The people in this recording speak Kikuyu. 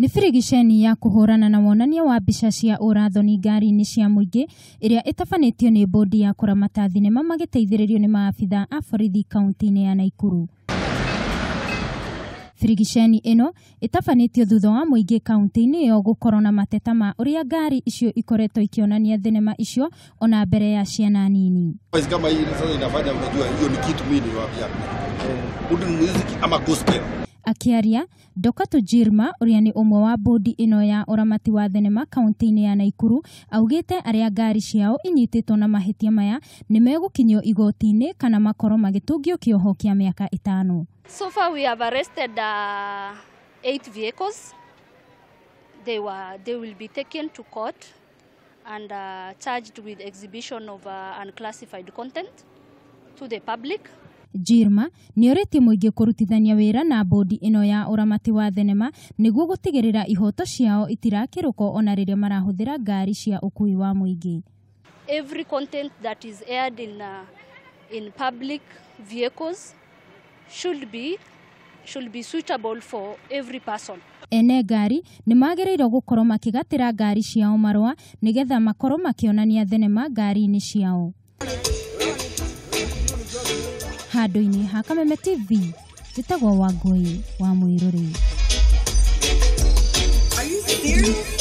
Nĩ birigiceni ya kũhũrana na wonania wa mbica cia ũrathoni ngari-inĩ cia mũingĩ ĩrĩa ĩtabanĩtio nĩ bodi ya kũramata thinema magĩteithĩrĩrio nĩ maabitha a borithi kaunti-inĩ ya Naikuru. Birigiceni ĩno ĩtabanĩtio thutha wa mũingĩ kaunti-inĩ ĩyo gũkorwo na mateta ma ũrĩa ngari icio ikoretwo ikĩonania thinema icio ona mbere ya ciana nini. Kama hii sasa inafanya, unajua hiyo ni kitu mimi niliwaambia. Good music ama gospel. Akiaria Dokatu Jirma ũrĩa nĩ ũmwe wa bodi ĩno ya ũramati wa thenema kaunti-inĩ ya Naikuru augĩte arĩa ngari ciao inyitĩtwo na mahĩtia maya nĩ megũkinyio igoti-inĩ kana makorwo magĩtungio kĩoho kĩa mĩaka 5. So far we have arrested 8 vehicles. They will be taken to court and charged with exhibition of unclassified content to the public. Jirma nĩorĩtie mũingĩ kũrutithania wĩra na bodi ĩno ya ũramati wa thenema nĩguo gũtigĩrĩra ihoto ciao itirakĩrũko ona rĩrĩa marahũthĩra ngari cia ũkuui wa mũingĩ. Every content that is aired in public vehicles should be suitable for every person. Ene ngari nĩ magĩrĩirwo gũkorwo makĩgatĩra ngari ciao marũa nĩgetha makorwo makĩonania thenema ngari-inĩ ciao. Handũ-inĩ ha Kameme TV, njĩtagwo Wangũi wa Mwĩrũrĩ. Are you serious?